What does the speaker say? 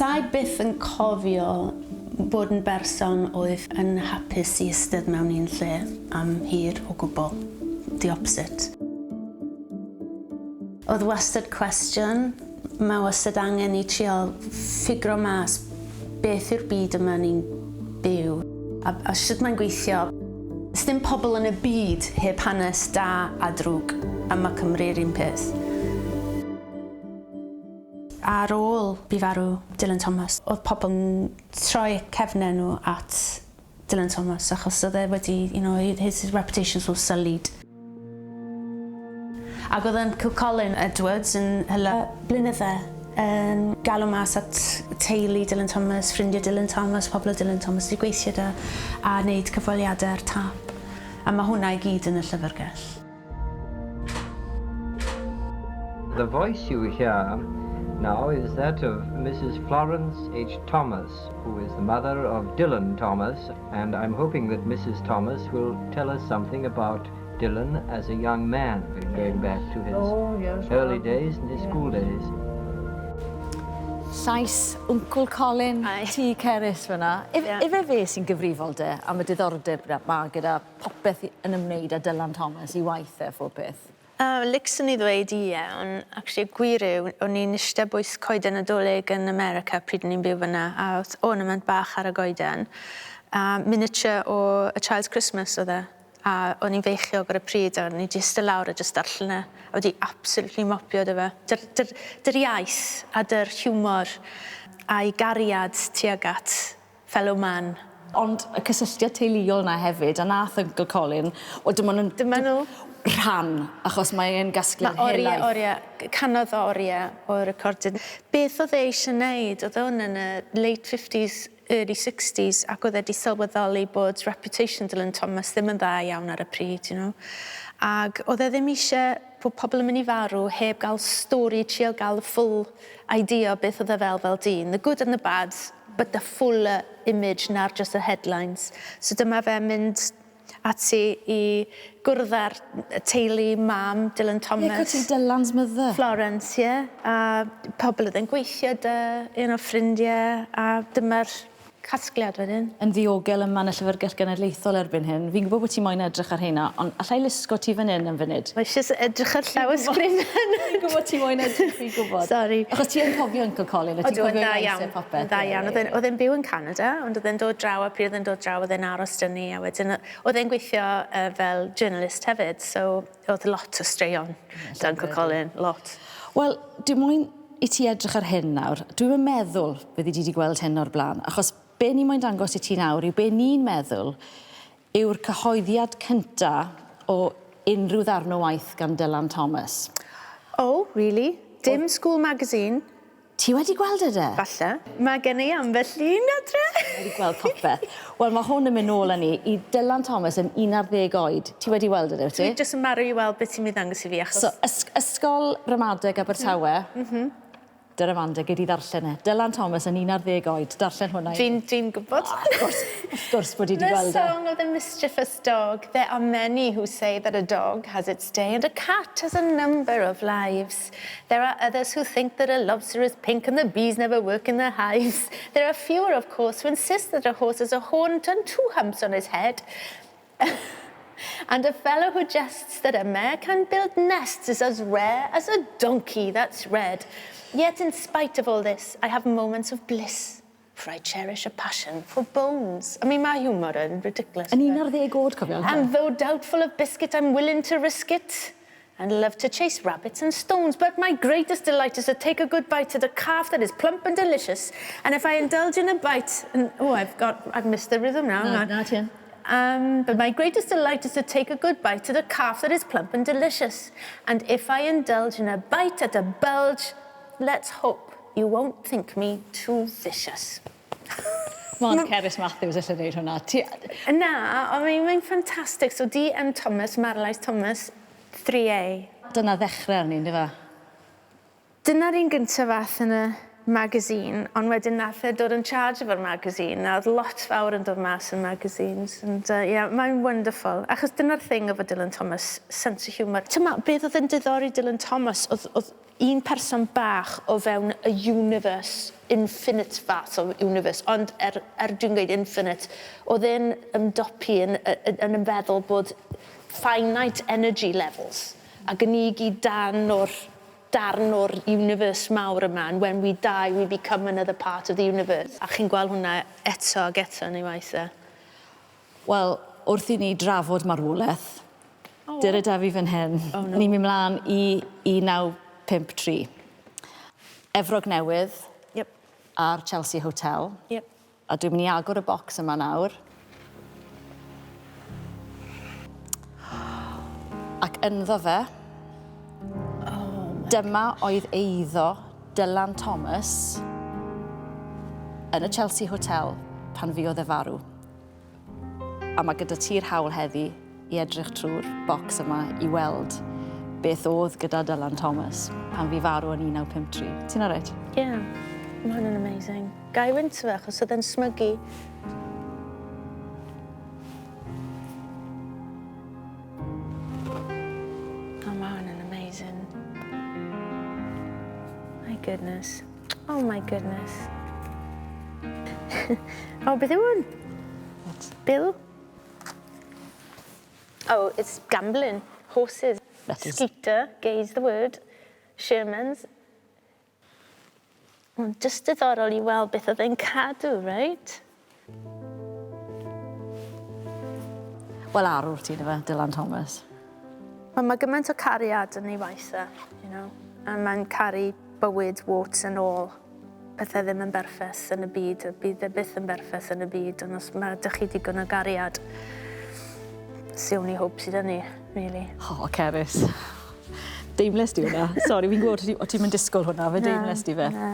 Sa'i byth yn cofio bod yn berson oedd yn hapus i eistedd mewn un lle am hir o gwbl. The opposite. Oedd wastad cwestiwn, mae wastad angen i trial ffigro mas beth yw'r byd yma ni'n byw a, a sut mae'n gweithio. Sdim pobl yn y byd heb hanes da a drwg, a mae Cymru yr un peth. Ar ôl bu farw Dylan Thomas, oedd pobl yn troi cefnau nhw at Dylan Thomas achos oedd e wedi, you know, his reputation was sullied. Ac oedd Uncle Colin Edwards yn hala blynydde yn galw mas at teulu Dylan Thomas, ffrindiau Dylan Thomas, pobl o Dylan Thomas wedi gweithio 'da a wneud cyfweliadau ar tap. A mae hwnna i gyd yn y llyfrgell. The voice you hear now is that of Mrs Florence H. Thomas, who is the mother of Dylan Thomas, and I'm hoping that Mrs Thomas will tell us something about Dylan as a young man, going back to his oh, yes, early days and his school days. Llais Wncwl Colin T. Ceris fyna. If, yeah. Ife fe sy'n gyfrifol de am y diddordeb 'ma gyda popeth yn ymwneud â Dylan Thomas, i waith e a phob peth? Yy licsen i ddweud ie on' actually y gwir yw o'n i'n ishte bwys coeden Nadolig yn America pryd o'n i'n byw fyn 'na a o'dd ornament bach ar y goeden a miniature o A Child's Christmas o'dd e a o'n i'n feichiog ar y pryd a o'n i 'di iste lawr a jyst darllen e a wedi absolutely mopio 'da fe. Dy'r dy'r dy'r iaith a dy'r hiwmor a'i gariad tuag at fellow man. Ond y cysylltiad teuluol 'na hefyd, a nath Uncle Colin, wel dim ond yn... Dyma nhw. ...rhan, achos mae e'n gasgliad helaeth. Ma' orie, orie, canodd o orie o recordiad. Beth o'dd e eisie neud, o'dd 'wn yn y late fifties, early sixties, ac o'dd e 'di sylweddoli bod reputation Dylan Thomas ddim yn dda iawn ar y pryd, you know. Ag o'dd e ddim isie bod pobol yn myn' i farw heb ga'l stori, trial ga'l y full idea o beth o'dd e fel fel dyn, the good and the bad, but the fuller image na'r just y headlines. So dyma fe'n mynd ati i gwrdd â'r teulu, mam Dylan Thomas. Ie, cwt Dylan's mother. Florence, ie. A pobl oedd yn gweithio 'da, you know, ffrindie, a dyma'r casgliad wedyn. Yn ddiogel yma yn y Llyfrgell Genedlaethol erbyn hyn. Fi'n gwybod bod ti moyn edrych ar heina, ond alla i lusgo ti fan hyn am funud? Mae jyst edrych ar llawysgrifen. Fi'n gwybod ti moyn edrych, fi'n gwybod. Sori. Achos ti yn cofio Uncle Colin a ti'n cofio ei lais e a popeth. Yn dda iawn. O'dd e'n o'dd e'n byw yn Canada ond o'dd e'n dod draw a pryd o'dd e'n dod draw o'dd e'n aros 'da ni a wedyn yy o'dd e'n gweithio yy fel journalist hefyd so o'dd lot o straeon 'da Uncle Colin, lot. Wel, dwi moyn i ti edrych ar hyn nawr. Dwi'm yn meddwl byddi di 'di gweld hyn o'r bla'n, achos be' ni moyn dangos i ti nawr yw be' ni'n meddwl yw'r cyhoeddiad cynta o unrhyw ddarn o waith gan Dylan Thomas. Oh, really? Dim School Magazine? Ti wedi gweld e de? Falle. Mae gen i ambell un adre. Wedi gweld popeth. Wel ma' hwn yn mynd nôl â ni i Dylan Thomas yn 11 oed. Ti wedi weld e de wyt ti? Dwi jyst yn marw i weld be' ti'n myn' i ddangos i fi achos... So ys- ysgol ramadeg Abertawe. M-hm. Dyna Amanda, gei di ddarllen e. Dylan Thomas yn 11 oed, darllen hwnna i fi. Dwi'n dwi'n gwybod. Wrth gwrs, wrth gwrs bod 'i 'di gweld e. The song of the mischievous dog, there are many who say that a dog has its day and a cat has a number of lives. There are others who think that a lobster is pink and the bees never work in the hives. There are fewer, of course, who insist that a horse has a horn and two humps on his head. And a fellow who jests that a mare can build nests is as rare as a donkey that's red. Yet in spite of all this, I have moments of bliss, for I cherish a passion for bones. I mean, mae hiwmor yn ridiculous. Yn 11 oed, cofio. And though doubtful of biscuit, I'm willing to risk it. And love to chase rabbits and stones, but my greatest delight is to take a good bite at a calf that is plump and delicious. And if I indulge in a bite, and, oh, I've got, I've missed the rhythm now. Na, na ti yn. Um, but my greatest delight is to take a good bite at a calf that is plump and delicious. And if I indulge in a bite at a bulge, let's hope you won't think me too vicious. Mon Cerys Matthews alle wneud hwnna. Ti... Na, I mean, mae'n ffantastig. So D.M Thomas, Marlais Thomas, 3A. Dyna ddechrau arni, yndyfe? Dyna'r un gyntaf ath yn y magazine, ond wedyn nath e dod yn charge efo'r magazine, a oedd lot fawr yn dod mas yn magazines, and yeah, mae'n wonderful. Achos dyna'r thing efo Dylan Thomas, sense of humour. Tyma, beth oedd yn diddori Dylan Thomas, oedd, oedd un person bach o fewn y universe, infinite fath o universe, ond er, er dwi'n gweud infinite, oedd e'n ymdopi yn, yn, yn ymfeddwl bod finite energy levels, ac yn ni gyd dan o'r darn o'r universe mawr yma, and when we die, we become another part of the universe. A chi'n gweld hwnna eto ag eto yn ei waith e. Wel, wrth i ni drafod marwolaeth, oh. Dyna da fi fan hyn. Oh, no. Ni'n mynd mlaen i 1953. Efrog Newydd a'r Chelsea Hotel. A dwi'n mynd i agor y bocs yma nawr. Ac ynddo fe, dyma oedd eiddo Dylan Thomas yn y Chelsea Hotel pan fuodd e farw. A mae gyda ti'r hawl heddi i edrych trwy'r bocs yma i weld beth oedd gyda Dylan Thomas pan fu farw yn 1953. Ti'n alright? Yeah, mae hwn yn amazing. Ga i wynt fe, achos oedd e'n smygu. Oh, mae hwn yn amazing. My goodness. Oh my goodness. Oh, beth yw hwn? What? Bill? Oh, it's gambling. Horses. That is- Skeeter, gaze the word. Sherman's. Mae'n just diddorol i weld beth oedd e'n cadw, right? Wel, arwr ti na fe, Dylan Thomas. Wel, mae gymaint o cariad yn ei waith e, you know. A mae'n caru bywyd, warts and all. Pethau ddim yn berffaith yn y byd, a bydd e byth yn berffaith yn y byd, ond os mae ydych chi digon o gariad, it's the only hope sydd yn ni, really. O, oh, Cerys. Deimles di hwnna. Sori, fi'n gwybod o ti'n mynd disgwyl hwnna, fe deimles di fe. Na.